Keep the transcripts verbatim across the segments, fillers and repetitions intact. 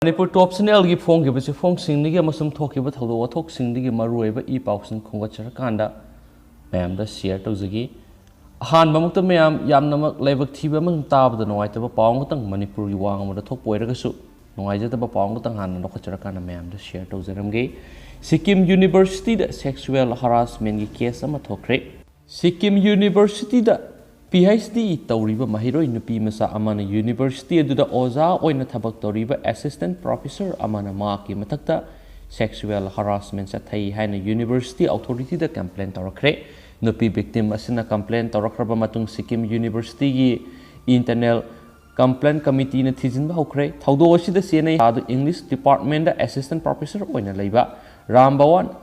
ꯃꯅꯤꯄꯨꯔ ꯇꯣꯞ ꯆꯦꯅꯦꯜꯒꯤ ꯐꯣꯡꯈꯤꯕ ꯆꯦꯐꯣꯡꯁꯤꯡꯗꯒꯤ ꯑꯃꯁꯨꯡ ꯊꯣꯛꯈꯤꯕ ꯊꯧꯗꯣꯛ ꯋꯥꯊꯣꯛꯁꯤꯡꯗꯒꯤ ꯃꯔꯨꯑꯣꯏꯕ ꯏ ꯄꯥꯎꯁꯤꯡ ꯈꯣꯝꯒꯠꯆꯔꯀꯥꯟꯗ ꯃꯌꯥꯝꯗ ꯁꯤꯌꯔ ꯇꯧꯖꯒꯦ꯫ ꯑꯍꯥꯟꯕꯃꯛꯇ ꯃꯌꯥꯝ ꯌꯥꯝꯅꯃꯛ ꯂꯥꯏꯕꯛ ꯊꯤꯕ ꯑꯃꯁꯨꯡ ꯇꯥꯕꯗ ꯅꯨꯡꯉꯥꯏꯇꯕ ꯄꯥꯎ ꯑꯃꯈꯛꯇꯪ ꯃꯅꯤꯄꯨꯔꯒꯤ ꯋꯥꯡꯃꯗ ꯊꯣꯛꯄ ꯑꯣꯏꯔꯒꯁꯨ, ꯅꯨꯡꯉꯥꯏꯖꯗꯕ ꯄꯥꯎ ꯑꯃꯈꯛꯇꯪ ꯍꯥꯟꯅ ꯂꯧꯈꯠꯆꯔꯀꯥꯟꯗ ꯃꯌꯥꯝꯗ ꯁꯤꯌꯔ ꯇꯧꯖꯔꯝꯒꯦ꯫ ꯁꯤꯛꯀꯤꯝ ꯌꯨꯅꯤꯚꯔꯁꯤꯇꯤꯗ ꯁꯦꯛꯁꯨꯋꯦꯜ ꯍꯔꯥꯁꯃꯦꯟꯒꯤ ꯀꯦꯁ ꯑꯃ ꯊꯣꯛꯈ꯭ꯔꯦ꯫ ꯁꯤꯛꯀꯤꯝ ꯌꯨꯅꯤꯚꯔꯁꯤꯇꯤꯗ ꯄꯤ ꯑꯩꯆ ꯗꯤ ꯇꯧꯔꯤꯕ ꯃꯍꯩꯔꯣꯏ ꯅꯨꯄꯤ ꯃꯆꯥ ꯑꯃꯅ ꯌꯨꯅꯤꯚꯔꯁꯤꯇꯤ ꯑꯗꯨꯗ ꯑꯣꯖꯥ ꯑꯣꯏꯅ ꯊꯕꯛ ꯇꯧꯔꯤꯕ ꯑꯦꯁꯤꯁꯇꯦꯟ ꯄ꯭ꯔꯣꯐꯦꯁꯔ ꯑꯃꯅ ꯃꯍꯥꯛꯀꯤ ꯃꯊꯛꯇ ꯁꯦꯛꯁꯨꯋꯦꯜ ꯍꯔꯥꯁꯃꯦꯟ ꯆꯠꯊꯩ ꯍꯥꯏꯅ ꯌꯨꯅꯤꯚꯔꯁꯤꯇꯤ ꯑꯣꯊꯣꯔꯤꯇꯤꯗ ꯀꯝꯄ꯭ꯂꯦꯟ ꯇꯧꯔꯛꯈ꯭ꯔꯦ꯫ ꯅꯨꯄꯤ ꯚꯤꯛꯇꯤꯝ ꯑꯁꯤꯅ ꯀꯝꯄ꯭ꯂꯦꯟ ꯇꯧꯔꯛꯈ꯭ꯔꯕ ꯃꯇꯨꯡ ꯁꯤꯛꯀꯤꯝ ꯌꯨꯅꯤꯚꯔꯁꯤꯇꯤꯒꯤ ꯏꯟꯇꯔꯅꯦꯜ ꯀꯝꯄ꯭ꯂꯦꯟ ꯀꯃꯤꯇꯤꯅ ꯊꯤꯖꯤꯟꯕ ꯍꯧꯈ꯭ꯔꯦ꯫ ꯊꯧꯗꯣꯛ ꯑꯁꯤꯗ ꯆꯦꯟꯅꯩ ꯑꯗꯨ ꯏꯪꯂꯤꯁ ꯗꯤꯄꯥꯔꯠꯃꯦꯟꯗ ꯑꯦꯁꯤꯁꯇꯦꯟ ꯄ꯭ꯔꯣꯐꯦꯁꯔ ꯑꯣꯏꯅ ꯂꯩꯕ ꯔꯥꯝ ꯚꯋꯥꯟ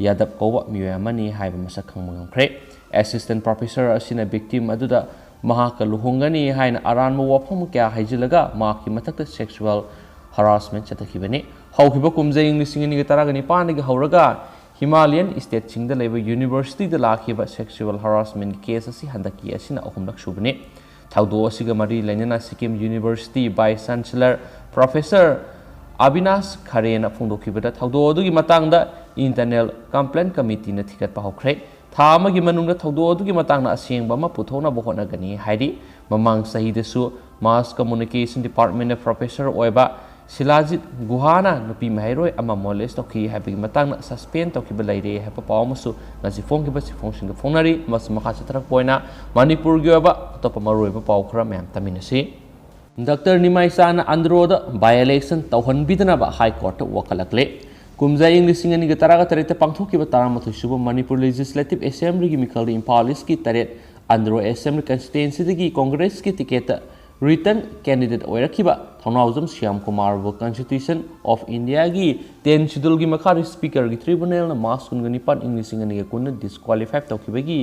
ꯌꯥꯗꯕ ꯀꯧꯕ ꯃꯤꯑꯣꯏ ꯑꯃꯅꯤ ꯍꯥꯏꯕ ꯃꯁꯛ ꯈꯪꯕ ꯉꯝꯈ꯭ꯔꯦ꯫ ꯑꯦꯁꯤꯁꯇꯦꯟ ꯄ꯭ꯔꯣꯐꯦꯁꯔ ꯑꯁꯤꯅ ꯚꯤꯛꯇꯤꯝ ꯑꯗꯨꯗ ꯃꯍꯥꯛꯀ ꯂꯨꯍꯣꯡꯒꯅꯤ ꯍꯥꯏꯅ ꯑꯔꯥꯟꯕ ꯋꯥꯐꯝ ꯀꯌꯥ ꯍꯩꯖꯤꯜꯂꯒ ꯃꯍꯥꯛꯀꯤ ꯃꯊꯛꯇ ꯁꯦꯛꯁꯨꯋꯦꯜ ꯍꯔꯥꯁꯃꯦꯟ ꯆꯠꯊꯈꯤꯕꯅꯤ꯫ ꯍꯧꯈꯤꯕ ꯀꯨꯝꯖꯩ ꯏꯪ ꯂꯤꯁꯤꯡ ꯑꯅꯤꯒ ꯇꯔꯥꯒ ꯅꯤꯄꯥꯟꯗꯒꯤ ꯍꯧꯔꯒ ꯍꯤꯃꯥꯂꯌꯟ ꯁ꯭ꯇꯦꯠꯁꯤꯡꯗ ꯂꯩꯕ ꯌꯨꯅꯤꯚꯔꯁꯤꯇꯤꯗ ꯂꯥꯛꯈꯤꯕ ꯁꯦꯛꯁꯨꯋꯦꯜ ꯍꯔꯥꯁꯃꯦꯟꯒꯤ ꯀꯦꯁ ꯑꯁꯤ ꯍꯟꯗꯛꯀꯤ ꯑꯁꯤꯅ ꯑꯍꯨꯝꯂꯛ ꯁꯨꯕꯅꯤ꯫ ꯊꯧꯗꯣꯛ ꯑꯁꯤꯒ ꯃꯔꯤ ꯂꯩꯅꯅ Sikkim university vice chancellor professor Abhinash ꯈꯔꯦꯅ ꯐꯣꯡꯗꯣꯛꯈꯤꯕꯗ, ꯊꯧꯗꯣꯛ ꯑꯗꯨꯒꯤ ꯃꯇꯥꯡꯗ ꯏꯟꯇꯔꯅꯦꯜ ꯀꯝꯄ꯭ꯂꯦꯟ ꯀꯃꯤꯇꯤꯅ ꯊꯤꯒꯠꯄ ꯍꯧꯈ꯭ꯔꯦ꯫ ꯊꯥ ꯑꯃꯒꯤ ꯃꯅꯨꯡꯗ ꯊꯧꯗꯣꯛ ꯑꯗꯨꯒꯤ ꯃꯇꯥꯡꯗ ꯑꯁꯦꯡꯕ ꯑꯃ ꯄꯨꯊꯣꯛꯅꯕ ꯍꯣꯠꯅꯒꯅꯤ ꯍꯥꯏꯔꯤ꯫ ꯃꯃꯥꯡ ꯆꯍꯤꯗꯁꯨ ꯃꯥꯁ ꯀꯝꯃꯨꯅꯤꯀꯦꯁꯟ ꯗꯤꯄꯥꯔꯠꯃꯦꯟꯗ ꯄ꯭ꯔꯣꯐꯦꯁꯔ ꯑꯣꯏꯕ ꯁꯤꯂꯥꯖꯤꯠ ꯒꯨꯍꯥꯅ ꯅꯨꯄꯤ ꯃꯍꯩꯔꯣꯏ ꯑꯃ ꯃꯣꯂꯦꯁ ꯇꯧꯈꯤ ꯍꯥꯏꯕꯒꯤ ꯃꯇꯥꯡꯗ ꯁꯁꯄꯦꯟ ꯇꯧꯈꯤꯕ ꯂꯩꯔꯦ ꯍꯥꯏꯕ ꯄꯥꯎ ꯑꯃꯁꯨ ꯉꯁꯤ ꯐꯣꯡꯈꯤꯕ ꯆꯦꯐꯣꯡꯁꯤꯡꯗ ꯐꯣꯡꯅꯔꯤ꯫ ꯃꯁꯤ ꯃꯈꯥ ꯆꯠꯊꯔꯛꯄ ꯑꯣꯏꯅ ꯃꯅꯤꯄꯨꯔꯒꯤ ꯑꯣꯏꯕ ꯑꯇꯣꯞꯄ ꯃꯔꯨꯑꯣꯏꯕ ꯄꯥꯎ ꯈꯔ ꯃꯌꯥꯝ ꯇꯥꯃꯤꯟꯅꯁꯤ꯫ ꯗꯥꯛꯇꯔ ꯅꯤꯃꯥꯏꯆꯥꯟꯅ ꯑꯟꯗ꯭ꯔꯣꯗ ꯕꯥꯏ ꯏꯂꯦꯛꯁꯟ ꯇꯧꯍꯟꯕꯤꯗꯅꯕ ꯍꯥꯏ ꯀꯣꯔꯠꯇ ꯋꯥꯀꯠꯂꯛꯂꯦ꯫ ꯀꯨꯝꯖꯥ ꯏꯪ ꯂꯤꯁꯤꯡ ꯑꯅꯤꯒ ꯇꯔꯥꯒ ꯇꯔꯦꯠꯇ ꯄꯥꯡꯊꯣꯛꯈꯤꯕ ꯇꯔꯥꯃꯥꯊꯣꯏ ꯁꯨꯕ ꯃꯅꯤꯄꯨꯔ ꯂꯦꯖꯤꯁꯂꯦꯇꯤꯚ ꯑꯦꯁꯦꯝꯕ꯭ꯂꯤꯒꯤ ꯃꯤꯈꯜꯗ ꯏꯝꯐꯥꯜ ꯏꯁꯀꯤ ꯇꯔꯦꯠ ꯑꯟꯗ꯭ꯔꯣ ꯑꯦꯁꯦꯝꯕ꯭ꯂꯤ ꯀꯟꯁꯇꯤꯇ꯭ꯋꯦꯟꯁꯤꯗꯒꯤ ꯀꯣꯡꯒ꯭ꯔꯦꯁꯀꯤ ꯇꯤꯀꯦꯠꯇ ꯔꯤꯇꯟ ꯀꯦꯟꯗꯤꯗꯦꯠ ꯑꯣꯏꯔꯛꯈꯤꯕ ꯊꯧꯅꯥꯎꯖꯝ ꯁ꯭ꯌꯥꯝ ꯀꯨꯃꯥꯔꯕꯨ Constitution of India ꯒꯤ tenth Schedule ꯒꯤ ꯃꯈꯥꯗ ꯁ꯭ꯄꯤꯀꯔꯒꯤ ꯇ꯭ꯔꯤꯕꯨꯅꯦꯜꯅ ꯃꯥꯔꯆ ꯀꯨꯟꯒ ꯅꯤꯄꯥꯟ ꯏꯪ ꯂꯤꯁꯤꯡ ꯑꯅꯤꯒ ꯀꯨꯟꯗ ꯗꯤꯁꯀ꯭ꯋꯥꯂꯤꯐꯥꯏ ꯇꯧꯈꯤꯕꯒꯤ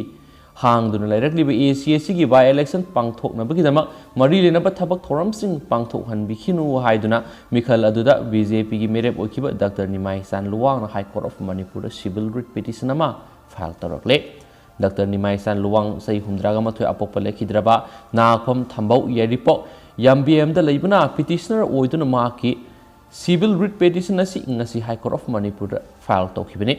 ꯍꯥꯡꯗꯨꯅ ꯂꯩꯔꯛꯂꯤꯕ ꯑꯦ ꯁꯤ ꯑꯦꯁ ꯁꯤꯒꯤ ꯕꯥꯏ ꯏꯂꯦꯛꯁꯟ ꯄꯥꯡꯊꯣꯛꯅꯕꯒꯤꯗꯃꯛ ꯃꯔꯤ ꯂꯩꯅꯕ ꯊꯕꯛ ꯊꯧꯔꯝꯁꯤꯡ ꯄꯥꯡꯊꯣꯛꯍꯟꯕꯤꯈꯤꯅꯨ ꯍꯥꯏꯗꯨꯅ ꯃꯤꯈꯜ ꯑꯗꯨꯗ ꯕꯤ ꯖꯦ ꯄꯤꯒꯤ ꯃꯤꯔꯦꯞ ꯑꯣꯏꯈꯤꯕ ꯗꯥꯛꯇꯔ ꯅꯤꯃꯥꯏꯆꯥꯟ ꯂꯨꯋꯥꯡꯅ High Court of ꯃꯅꯤꯄꯨꯔꯗ civil writ petition ꯑꯃ ꯐꯥꯏꯜ ꯇꯧꯔꯛꯂꯦ꯫ ꯗꯥꯛꯇꯔ ꯅꯤꯃꯥꯏꯆꯥꯟ ꯂꯨꯋꯥꯡ ꯆꯍꯤ ꯍꯨꯝꯗ꯭ꯔꯥꯒ ꯃꯥꯊꯣꯏ ꯑꯄꯣꯛꯄ ꯂꯩꯈꯤꯗ꯭ꯔꯕ ꯅꯥꯈꯣꯝ ꯊꯝꯕꯧ ꯌꯥꯏꯔꯤꯄꯣꯛ ꯌꯥꯝꯕꯦꯝꯗ ꯂꯩꯕꯅ ꯄꯤꯇꯤꯁꯅꯔ ꯑꯣꯏꯗꯨꯅ ꯃꯍꯥꯛꯀꯤ Civil writ petition ꯑꯁꯤ ꯉꯁꯤ High Court of ꯃꯅꯤꯄꯨꯔꯗ file ꯇꯧꯈꯤꯕꯅꯤ꯫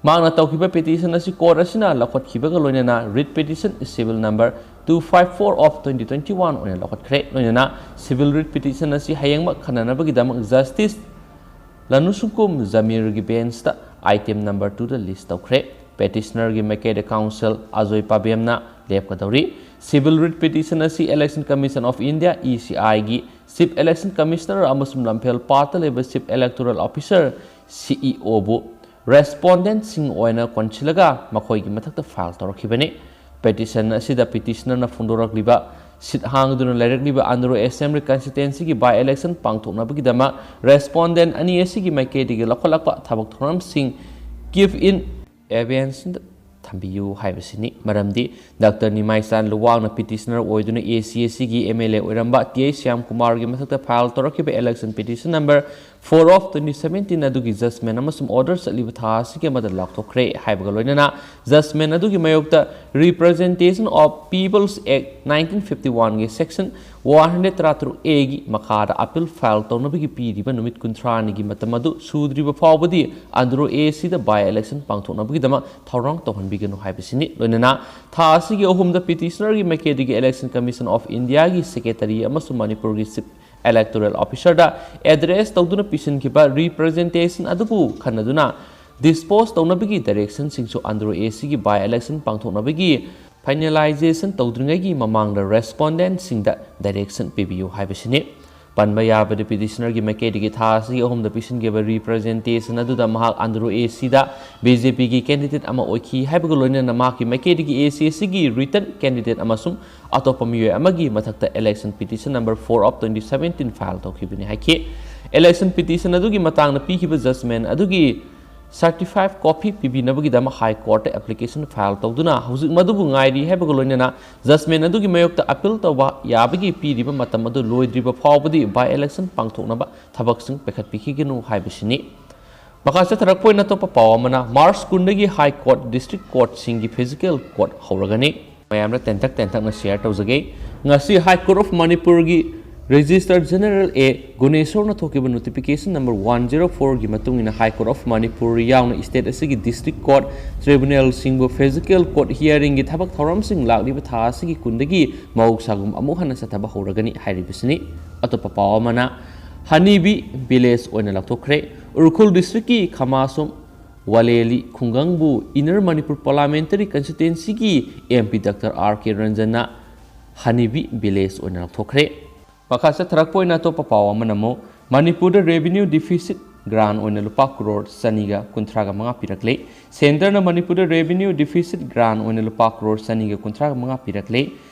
ꯃꯍꯥꯛꯅ ꯇꯧꯈꯤꯕ petition ꯑꯁꯤ court ꯑꯁꯤꯅ ꯂꯧꯈꯠꯈꯤꯕꯒ ꯂꯣꯏꯅꯅ writ petition civil number two five four of twenty twenty one ꯑꯣꯏꯅ ꯂꯧꯈꯠꯈ꯭ꯔꯦ꯫ ꯂꯣꯏꯅꯅ civil writ petition ꯑꯁꯤ ꯍꯌꯦꯡꯃꯛ ꯈꯟꯅꯅꯕꯒꯤꯗꯃꯛ Justice ꯂꯅꯨꯁꯨꯡꯀꯨꯝ ꯖꯃꯤꯔꯒꯤ benchꯇ item number twoꯗ list ꯇꯧꯈ꯭ꯔꯦ꯫ Petitionerꯒꯤ ꯃꯥꯏꯀꯩꯗ counsel Ajoy ꯄꯥꯕꯦꯝꯅ ꯂꯦꯞꯀꯗꯧꯔꯤ꯫ Civil writ petition ꯑꯁꯤ Election Commission of India, ECIꯒꯤ Chief Election Commissioner ꯑꯃꯁꯨꯡ ꯂꯝꯐꯦꯜ ꯄꯥꯠꯇ ꯂꯩꯕ Chief Electoral Officer, CEOꯕꯨ respondentꯁꯤꯡ ꯑꯣꯏꯅ ꯀꯣꯟꯁꯤꯜꯂꯒ ꯃꯈꯣꯏꯒꯤ ꯃꯊꯛꯇ file ꯇꯧꯔꯛꯈꯤꯕꯅꯤ꯫ Petition ꯑꯁꯤꯗ petitionerꯅ ꯐꯣꯡꯗꯣꯔꯛꯂꯤꯕ seat ꯍꯥꯡꯗꯨꯅ ꯂꯩꯔꯛꯂꯤꯕ ꯑꯟꯗ꯭ꯔꯣ Assembly Constituencyꯒꯤ by-election ꯄꯥꯡꯊꯣꯛꯅꯕꯒꯤꯗꯃꯛ respondent ꯑꯅꯤ ꯑꯁꯤꯒꯤ ꯃꯥꯏꯀꯩꯗꯒꯤ ꯂꯧꯈꯠꯂꯛꯄ ꯊꯕꯛ ꯊꯧꯔꯝꯁꯤꯡ keep in abeyance ꯊꯝꯕꯤꯌꯨ ꯍꯥꯏꯕꯁꯤꯅꯤ꯫ ꯃꯔꯝꯗꯤ Doctor ꯅꯤꯃꯥꯏꯆꯥꯟ ꯂꯨꯋꯥꯡꯅ petitioner ꯑꯣꯏꯗꯨꯅ ACACꯒꯤ MLA ꯑꯣꯏꯔꯝꯕ T.I. ꯁ꯭ꯌꯥꯝ ꯀꯨꯃꯥꯔꯒꯤ ꯃꯊꯛꯇ file ꯇꯧꯔꯛꯈꯤꯕ election petition number four of twenty seventeen ꯑꯗꯨꯒꯤ judgment ꯑꯃꯁꯨꯡ order ꯆꯠꯂꯤꯕ ꯊꯥ ꯑꯁꯤꯒꯤ ꯑꯃꯗ ꯂꯥꯎꯊꯣꯛꯈ꯭ꯔꯦ ꯍꯥꯏꯕꯒ ꯂꯣꯏꯅꯅ judgment ꯑꯗꯨꯒꯤ ꯃꯥꯌꯣꯛꯇ Representation of People's Act nineteen fifty oneꯒꯤ section one hundred thirty-six Aꯒꯤ ꯃꯈꯥꯗ appeal file ꯇꯧꯅꯕꯒꯤ ꯄꯤꯔꯤꯕ ꯅꯨꯃꯤꯠ ꯀꯨꯟꯊ꯭ꯔꯥꯅꯤꯒꯤ ꯃꯇꯝ ꯑꯗꯨ ꯁꯨꯗ꯭ꯔꯤꯕ ꯐꯥꯎꯕꯗꯤ ꯑꯟꯗ꯭ꯔꯣ ACꯗ by-election ꯄꯥꯡꯊꯣꯛꯅꯕꯒꯤꯗꯃꯛ ꯊꯧꯔꯥꯡ ꯇꯧꯍꯟꯕꯤꯒꯅꯨ ꯍꯥꯏꯕꯁꯤꯅꯤ꯫ ꯂꯣꯏꯅꯅ ꯊꯥ ꯑꯁꯤꯒꯤ ꯑꯍꯨꯝꯗ petitionerꯒꯤ ꯃꯥꯏꯀꯩꯗꯒꯤ Election Commission of Indiaꯒꯤ secretaryꯒꯤ ꯑꯃꯁꯨꯡ ꯃꯅꯤꯄꯨꯔꯒꯤ Chief Electoral Officerꯗ address ꯇꯧꯗꯨꯅ ꯄꯤꯁꯤꯟꯈꯤꯕ representation ꯑꯗꯨꯕꯨ ꯈꯟꯅꯗꯨꯅ dispose ꯇꯧꯅꯕꯒꯤ directionꯁꯤꯡꯁꯨ ꯑꯟꯗ꯭ꯔꯣ ACꯒꯤ by-election ꯄꯥꯡꯊꯣꯛꯅꯕꯒꯤ finalization ꯇꯧꯗ꯭ꯔꯤꯉꯩꯒꯤ ꯃꯃꯥꯡꯗ respondentꯁꯤꯡꯗ direction ꯄꯤꯕꯤꯌꯨ ꯍꯥꯏꯕꯁꯤꯅꯤ꯫ ꯄꯟꯕ ꯌꯥꯕꯗꯤ petitionerꯒꯤ ꯃꯥꯏꯀꯩꯗꯒꯤ ꯊꯥ ꯑꯁꯤꯒꯤ ꯑꯍꯨꯝꯗ ꯄꯤꯁꯤꯟꯈꯤꯕ representation ꯑꯗꯨꯗ ꯃꯍꯥꯛ ꯑꯟꯗ꯭ꯔꯣ ACꯗ BJPꯒꯤ candidate ꯑꯃ ꯑꯣꯏꯈꯤ ꯍꯥꯏꯕꯒ ꯂꯣꯏꯅꯅ ꯃꯍꯥꯛꯀꯤ ꯃꯥꯏꯀꯩꯗꯒꯤ ACACꯒꯤ written candidate ꯑꯃꯁꯨꯡ ꯑꯇꯣꯞꯄ ꯃꯤꯑꯣꯏ ꯑꯃꯒꯤ ꯃꯊꯛꯇ election petition number four of twenty seventeen file ꯇꯧꯈꯤꯕꯅꯤ ꯍꯥꯏꯈꯤ꯫ Election petition ꯑꯗꯨꯒꯤ ꯃꯇꯥꯡꯗ ꯄꯤꯈꯤꯕ judgment ꯑꯗꯨꯒꯤ certified copy ꯄꯤꯕꯤꯅꯕꯒꯤꯗꯃꯛ High Courtꯇ application file ꯇꯧꯗꯨꯅ ꯍꯧꯖꯤꯛ ꯃꯗꯨꯕꯨ ꯉꯥꯏꯔꯤ ꯍꯥꯏꯕꯒ ꯂꯣꯏꯅꯅ judgment ꯑꯗꯨꯒꯤ ꯃꯥꯌꯣꯛꯇ appeal ꯇꯧꯕ ꯌꯥꯕꯒꯤ ꯄꯤꯔꯤꯕ ꯃꯇꯝ ꯑꯗꯨ ꯂꯣꯏꯗ꯭ꯔꯤꯕ ꯐꯥꯎꯕꯗꯤ by-election ꯄꯥꯡꯊꯣꯛꯅꯕ ꯊꯕꯛꯁꯤꯡ ꯄꯥꯏꯈꯠꯄꯤꯈꯤꯒꯅꯨ ꯍꯥꯏꯕꯁꯤꯅꯤ꯫ ꯃꯈꯥ ꯆꯠꯊꯔꯛꯄ ꯑꯣꯏꯅ ꯑꯇꯣꯞꯄ ꯄꯥꯎ ꯑꯃꯅ, March ꯀꯨꯟꯗꯒꯤ High Court, District Courtꯁꯤꯡꯒꯤ physical court ꯍꯧꯔꯒꯅꯤ꯫ ꯃꯌꯥꯝꯗ ꯇꯦꯟꯇꯛ ꯇꯦꯟꯇꯛꯅ share ꯇꯧꯖꯒꯦ꯫ ꯉꯁꯤ High Court of ꯃꯅꯤꯄꯨꯔꯒꯤ Registrar General A ꯒꯨꯅꯦꯁꯣꯔꯅ ꯊꯣꯛꯈꯤꯕ notification number one zero four ꯒꯤ ꯃꯇꯨꯡ ꯏꯟꯅ High Court of Manipur ꯌꯥꯎꯅ state ꯑꯁꯤꯒꯤ district court tribunal ꯁꯤꯡꯕꯨ physical court hearing ꯒꯤ ꯊꯕꯛ ꯊꯧꯔꯝꯁꯤꯡ ꯂꯥꯛꯂꯤꯕ ꯊꯥ ꯑꯁꯤꯒꯤ ꯀꯨꯟꯗꯒꯤ ꯃꯍꯧꯁꯥꯒꯨꯝ ꯑꯃꯨꯛ ꯍꯟꯅ ꯆꯠꯊꯕ ꯍꯧꯔꯒꯅꯤ ꯍꯥꯏꯔꯤꯕꯁꯤꯅꯤ꯫ ꯑꯇꯣꯞꯄ ꯄꯥꯎ ꯑꯃꯅ, ꯍꯅꯤꯕꯤ village ꯑꯣꯏꯅ ꯂꯥꯎꯊꯣꯛꯈ꯭ꯔꯦ꯫ ꯎꯈ꯭ꯔꯨꯜ district ꯀꯤ ꯈꯃꯥꯁꯣꯝ ꯋꯥꯂꯦꯂꯤ ꯈꯨꯡꯒꯪꯕꯨ Inner Manipur Parliamentary Constituency ꯒꯤ M P Doctor R K ꯔꯟꯖꯟꯅ ꯍꯅꯤꯕꯤ village ꯑꯣꯏꯅ ꯂꯥꯎꯊꯣꯛꯈ꯭ꯔꯦ꯫ ꯃꯈꯥ ꯆꯠꯊꯔꯛꯄ ꯑꯣꯏꯅ ꯑꯇꯣꯞꯄ ꯄꯥꯎ ꯑꯃꯅ ꯑꯃꯨꯛ, ꯃꯅꯤꯄꯨꯔꯗ revenue deficit grant ꯑꯣꯏꯅ ꯂꯨꯄꯥ ꯀ꯭ꯔꯣꯔ ꯆꯅꯤꯒ ꯀꯨꯟꯊ꯭ꯔꯥꯒ ꯃꯉꯥ ꯄꯤꯔꯛꯂꯦ꯫ Centre ꯅ ꯃꯅꯤꯄꯨꯔꯗ revenue deficit grant ꯑꯣꯏꯅ ꯂꯨꯄꯥ ꯀ꯭ꯔꯣꯔ ꯆꯅꯤꯒ ꯀꯨꯟꯊ꯭ꯔꯥꯒ ꯃꯉꯥ ꯄꯤꯔꯛꯂꯦ꯫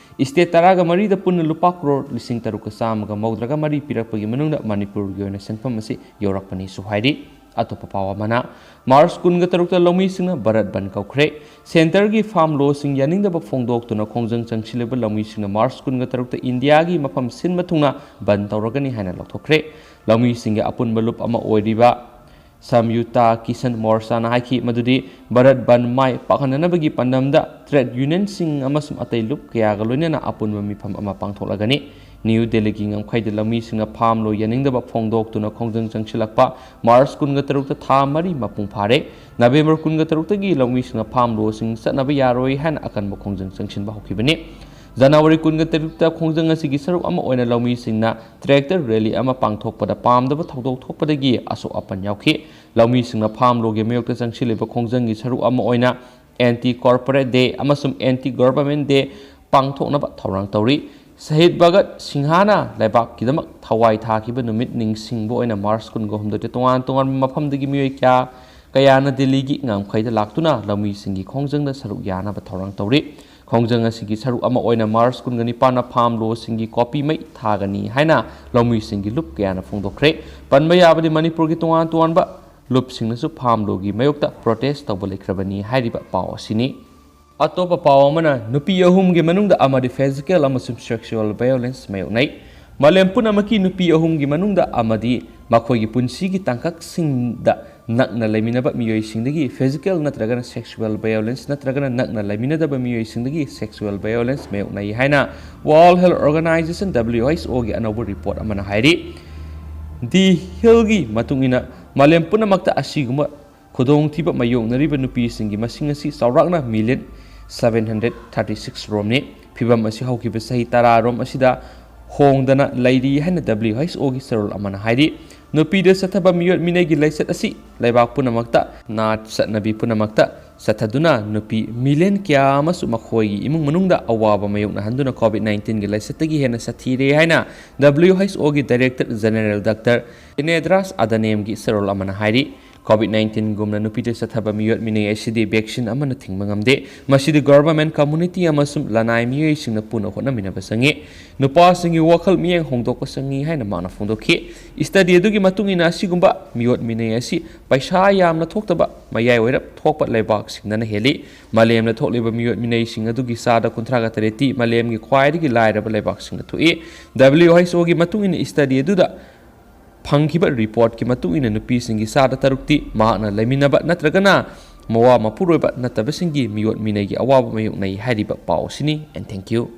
State ꯇꯔꯥꯒ ꯃꯔꯤꯗ ꯄꯨꯟꯅ ꯂꯨꯄꯥ ꯀ꯭ꯔꯣꯔ ꯂꯤꯁꯤꯡ ꯇꯔꯨꯛꯀ ꯆꯥꯝꯃꯒ ꯃꯧꯗ꯭ꯔꯥꯒ ꯃꯔꯤ ꯄꯤꯔꯛꯄꯒꯤ ꯃꯅꯨꯡꯗ ꯃꯅꯤꯄꯨꯔꯒꯤ ꯑꯣꯏꯅ ꯁꯦꯟꯐꯝ ꯑꯁꯤ ꯌꯧꯔꯛꯄꯅꯤꯁꯨ ꯍꯥꯏꯔꯤ꯫ ꯑꯇꯣꯞꯄ ꯄꯥꯎ ꯑꯃꯅ, ꯃꯥꯔꯆ ꯀꯨꯟꯒ ꯇꯔꯨꯛꯇ ꯂꯧꯃꯤꯁꯤꯡꯅ ꯚꯥꯔꯠ ꯕꯟ ꯀꯧꯈ꯭ꯔꯦ꯫ Centre ꯒꯤ farm law ꯁꯤꯡ ꯌꯥꯅꯤꯡꯗꯕ ꯐꯣꯡꯗꯣꯛꯇꯨꯅ ꯈꯣꯡꯖꯪ ꯆꯪꯁꯤꯜꯂꯤꯕ ꯂꯧꯃꯤꯁꯤꯡꯅ ꯃꯥꯔꯆ ꯀꯨꯟꯒ ꯇꯔꯨꯛꯇ ꯏꯟꯗꯤꯌꯥꯒꯤ ꯃꯐꯝ ꯁꯤꯟꯕ ꯊꯨꯡꯅ ꯕꯟ ꯇꯧꯔꯒꯅꯤ ꯍꯥꯏꯅ ꯂꯥꯎꯊꯣꯛꯈ꯭ꯔꯦ꯫ ꯂꯧꯃꯤꯁꯤꯡꯒꯤ ꯑꯄꯨꯟꯕ ꯂꯨꯞ ꯑꯃ ꯑꯣꯏꯔꯤꯕ ꯁꯝꯌꯨꯇꯥ ꯀꯤꯁꯟ ꯃꯣꯔꯆꯥꯅ ꯍꯥꯏꯈꯤ ꯃꯗꯨꯗꯤ ꯚꯥꯔꯠ ꯕꯟ ꯃꯥꯏ ꯄꯥꯛꯍꯟꯅꯅꯕꯒꯤ ꯄꯥꯟꯗꯝꯗ trade union ꯁꯤꯡ ꯑꯃꯁꯨꯡ ꯑꯇꯩ ꯂꯨꯞ ꯀꯌꯥꯒ ꯂꯣꯏꯅꯅ ꯑꯄꯨꯟꯕ ꯃꯤꯐꯝ ꯑꯃ ꯄꯥꯡꯊꯣꯛꯂꯒꯅꯤ꯫ ꯅ꯭ꯌꯨ ꯗꯦꯜꯂꯤꯒꯤ ꯉꯝꯈꯩꯗ ꯂꯧꯃꯤꯁꯤꯡꯅ farm law ꯌꯥꯅꯤꯡꯗꯕ ꯐꯣꯡꯗꯣꯛꯇꯨꯅ ꯈꯣꯡꯖꯪ ꯆꯪꯁꯤꯜꯂꯛꯄ ꯃꯥꯔꯆ ꯀꯨꯟꯒ ꯇꯔꯨꯛꯇ ꯊꯥ ꯃꯔꯤ ꯃꯄꯨꯡ ꯐꯥꯔꯦ꯫ ꯅꯕꯦꯝꯕꯔ ꯀꯨꯟꯒ ꯇꯔꯨꯛꯇꯒꯤ ꯂꯧꯃꯤꯁꯤꯡꯅ farm law ꯁꯤꯡ ꯆꯠꯅꯕ ꯌꯥꯔꯣꯏ ꯍꯥꯏꯅ ꯑꯀꯟꯕ ꯈꯣꯡꯖꯪ ꯆꯪꯁꯤꯟꯕ ꯍꯧꯈꯤꯕꯅꯤ꯫ ꯖꯅꯋꯥꯔꯤ ꯀꯨꯟꯒ ꯇꯔꯨꯛꯇ ꯈꯣꯡꯖꯪ ꯑꯁꯤꯒꯤ ꯁꯔꯨꯛ ꯑꯃ ꯑꯣꯏꯅ ꯂꯧꯃꯤꯁꯤꯡꯅ tractor rally ꯑꯃ ꯄꯥꯡꯊꯣꯛꯄꯗ ꯄꯥꯝꯗꯕ ꯊꯧꯗꯣꯛ ꯊꯣꯛꯄꯗꯒꯤ ꯑꯁꯣꯛ ꯑꯄꯟ ꯌꯥꯎꯈꯤ꯫ ꯂꯧꯃꯤꯁꯤꯡꯅ farm law ꯒꯤ ꯃꯥꯌꯣꯛꯇ ꯆꯪꯁꯤꯜꯂꯤꯕ ꯈꯣꯡꯖꯪꯒꯤ ꯁꯔꯨꯛ ꯑꯃ ꯑꯣꯏꯅ Anti Corporate Day ꯑꯃꯁꯨꯡ Anti Government Day ꯄꯥꯡꯊꯣꯛꯅꯕ ꯊꯧꯔꯥꯡ ꯇꯧꯔꯤ꯫ ꯁꯍꯤꯗ ꯚꯒꯠ ꯁꯤꯡꯍꯅ ꯂꯩꯕꯥꯛꯀꯤꯗꯃꯛ ꯊꯋꯥꯏ ꯊꯥꯈꯤꯕ ꯅꯨꯃꯤꯠ ꯅꯤꯡꯁꯤꯡꯕ ꯑꯣꯏꯅ ꯃꯥꯔꯆ ꯀꯨꯟꯒ ꯍꯨꯝꯗꯣꯏꯗ ꯇꯣꯉꯥꯟ ꯇꯣꯉꯥꯟꯕ ꯃꯐꯝꯗꯒꯤ ꯃꯤꯑꯣꯏ ꯀꯌꯥ, ꯀꯌꯥꯅ ꯗꯤꯜꯂꯤꯒꯤ ꯉꯝꯈꯩꯗ ꯂꯥꯛꯇꯨꯅ ꯂꯧꯃꯤꯁꯤꯡꯒꯤ ꯈꯣꯡꯖꯪꯗ ꯁꯔꯨꯛ ꯌꯥꯅꯕ ꯊꯧꯔꯥꯡ ꯇꯧꯔꯤ꯫ ꯈꯣꯡꯖꯪ ꯑꯁꯤꯒꯤ ꯁꯔꯨꯛ ꯑꯃ ꯑꯣꯏꯅ ꯃꯥꯔꯆ ꯀꯨꯟꯒ ꯅꯤꯄꯥꯟꯗ farm law ꯁꯤꯡꯒꯤ copy ꯃꯩ ꯊꯥꯒꯅꯤ ꯍꯥꯏꯅ ꯂꯧꯃꯤꯁꯤꯡꯒꯤ ꯂꯨꯞ ꯀꯌꯥꯅ ꯐꯣꯡꯗꯣꯛꯈ꯭ꯔꯦ꯫ ꯄꯟꯕ ꯌꯥꯕꯗꯤ ꯃꯅꯤꯄꯨꯔꯒꯤ ꯇꯣꯉꯥꯟ ꯇꯣꯉꯥꯟꯕ ꯂꯨꯞꯁꯤꯡꯅꯁꯨ farm law ꯒꯤ ꯃꯥꯌꯣꯛꯇ protest ꯇꯧꯕ ꯂꯩꯈ꯭ꯔꯕꯅꯤ ꯍꯥꯏꯔꯤꯕ ꯄꯥꯎ ꯑꯁꯤꯅꯤ꯫ ꯑꯇꯣꯞꯄ ꯄꯥꯎ ꯑꯃꯅ, ꯅꯨꯄꯤ ꯑꯍꯨꯝꯒꯤ ꯃꯅꯨꯡꯗ ꯑꯃꯗꯤ physical ꯑꯃꯁꯨꯡ sexual violence ꯃꯥꯌꯣꯛꯅꯩ꯫ ꯃꯥꯂꯦꯝ ꯄꯨꯝꯅꯃꯛꯀꯤ ꯅꯨꯄꯤ ꯑꯍꯨꯝꯒꯤ ꯃꯅꯨꯡꯗ ꯑꯃꯗꯤ ꯃꯈꯣꯏꯒꯤ ꯄꯨꯟꯁꯤꯒꯤ ꯇꯥꯡꯀꯛꯁꯤꯡꯗ ꯅꯛꯅ ꯂꯩꯃꯤꯟꯅꯕ ꯃꯤꯑꯣꯏꯁꯤꯡꯗꯒꯤ physical ꯅꯠꯇ꯭ꯔꯒꯅ sexual violence ꯅꯠꯇ꯭ꯔꯒꯅ ꯅꯛꯅ ꯂꯩꯃꯤꯟꯅꯗꯕ ꯃꯤꯑꯣꯏꯁꯤꯡꯗꯒꯤ sexual violence ꯃꯥꯌꯣꯛꯅꯩ ꯍꯥꯏꯅ World Health Organization, W H O ꯒꯤ ꯑꯅꯧꯕ report ꯑꯃꯅ ꯍꯥꯏꯔꯤ꯫ ꯗꯤ ꯍꯤꯜꯒꯤ ꯃꯇꯨꯡ ꯏꯟꯅ ꯃꯥꯂꯦꯝ ꯄꯨꯝꯅꯃꯛꯇ ꯑꯁꯤꯒꯨꯝꯕ ꯈꯨꯗꯣꯡꯊꯤꯕ ꯃꯥꯌꯣꯛꯅꯔꯤꯕ ꯅꯨꯄꯤꯁꯤꯡꯒꯤ ꯃꯁꯤꯡ ꯑꯁꯤ ꯆꯥꯎꯔꯥꯛꯅ million seven hundred thirty six ꯔꯣꯝꯅꯤ꯫ ꯐꯤꯚꯝ ꯑꯁꯤ ꯍꯧꯈꯤꯕ ꯆꯍꯤ ꯇꯔꯥ ꯔꯣꯝ ꯑꯁꯤꯗ ꯍꯣꯡꯗꯅ ꯂꯩꯔꯤ ꯍꯥꯏꯅ W H O ꯒꯤ ꯆꯦꯔꯣꯜ ꯑꯃꯅ ꯍꯥꯏꯔꯤ꯫ ꯅꯨꯄꯤꯗ ꯆꯠꯊꯕ ꯃꯤꯑꯣꯠ ꯃꯤꯅꯩꯒꯤ ꯂꯥꯏꯆꯠ ꯑꯁꯤ ꯂꯩꯕꯥꯛ ꯄꯨꯝꯅꯃꯛꯇ ꯅꯥꯠ ꯆꯠꯅꯕꯤ ꯄꯨꯝꯅꯃꯛꯇ ꯆꯠꯊꯗꯨꯅ ꯅꯨꯄꯤ million ꯀꯌꯥ ꯑꯃꯁꯨ ꯃꯈꯣꯏꯒꯤ ꯏꯃꯨꯡ ꯃꯅꯨꯡꯗ ꯑꯋꯥꯕ ꯃꯥꯌꯣꯛꯅꯍꯟꯗꯨꯅ COVID nineteen ꯒꯤ ꯂꯥꯏꯆꯠꯇꯒꯤ ꯍꯦꯟꯅ ꯁꯥꯊꯤꯔꯦ ꯍꯥꯏꯅ W H O ꯒꯤ Director General Doctor Tedros Adhanomꯒꯤ ꯆꯦꯔꯣꯜ ꯑꯃꯅ ꯍꯥꯏꯔꯤ꯫ COVID nineteen ꯒꯨꯝꯅ ꯅꯨꯄꯤꯗ ꯆꯠꯊꯕ ꯃꯤꯑꯣꯠ ꯃꯤꯅꯩ ꯑꯁꯤꯗꯤ vaccine ꯑꯃꯅ ꯊꯤꯡꯕ ꯉꯝꯗꯦ꯫ ꯃꯁꯤꯗꯤ government, community ꯑꯃꯁꯨꯡ ꯂꯅꯥꯏ ꯃꯤꯑꯣꯏꯁꯤꯡꯅ ꯄꯨꯟꯅ ꯍꯣꯠꯅꯃꯤꯟꯅꯕ ꯆꯪꯏ꯫ ꯅꯨꯄꯥꯁꯤꯡꯒꯤ ꯋꯥꯈꯜ ꯃꯤꯠꯌꯦꯡ ꯍꯣꯡꯗꯣꯛꯄ ꯆꯪꯏ ꯍꯥꯏꯅ ꯃꯥꯅ ꯐꯣꯡꯗꯣꯛꯈꯤ꯫ Study ꯑꯗꯨꯒꯤ ꯃꯇꯨꯡ ꯏꯟꯅ ꯑꯁꯤꯒꯨꯝꯕ ꯃꯤꯑꯣꯠ ꯃꯤꯅꯩ ꯑꯁꯤ ꯄꯩꯁꯥ ꯌꯥꯝꯅ ꯊꯣꯛꯇꯕ, ꯃꯌꯥꯏ ꯑꯣꯏꯔꯞ ꯊꯣꯛꯄ ꯂꯩꯕꯥꯛꯁꯤꯡꯗꯅ ꯍꯦꯜꯂꯤ꯫ ꯃꯥꯂꯦꯝꯗ ꯊꯣꯛꯂꯤꯕ ꯃꯤꯑꯣꯠ ꯃꯤꯅꯩꯁꯤꯡ ꯑꯗꯨꯒꯤ ꯆꯥꯗ ꯀꯨꯟꯊ꯭ꯔꯥꯒ ꯇꯔꯦꯠꯇꯤ ꯃꯥꯂꯦꯝꯒꯤ ꯈ꯭ꯋꯥꯏꯗꯒꯤ ꯂꯥꯏꯔꯕ ꯂꯩꯕꯥꯛꯁꯤꯡꯗ ꯊꯣꯛꯏ꯫ W H O ꯒꯤ ꯃꯇꯨꯡ ꯏꯟꯅ study ꯑꯗꯨꯗ ꯐꯪꯈꯤꯕ reportꯀꯤ ꯃꯇꯨꯡ ꯏꯟꯅ ꯅꯨꯄꯤꯁꯤꯡꯒꯤ ꯆꯥꯗ ꯇꯔꯨꯛꯇꯤ ꯃꯍꯥꯛꯅ ꯂꯩꯃꯤꯟꯅꯕ ꯅꯠꯇ꯭ꯔꯒꯅ ꯃꯋꯥ ꯃꯄꯨꯔꯣꯏꯕ ꯅꯠꯇꯕꯁꯤꯡꯒꯤ ꯃꯤꯑꯣꯠ ꯃꯤꯅꯩꯒꯤ ꯑꯋꯥꯕ ꯃꯥꯌꯣꯛꯅꯩ ꯍꯥꯏꯔꯤꯕ ꯄꯥꯎ ꯑꯁꯤꯅꯤ꯫ And thank you꯫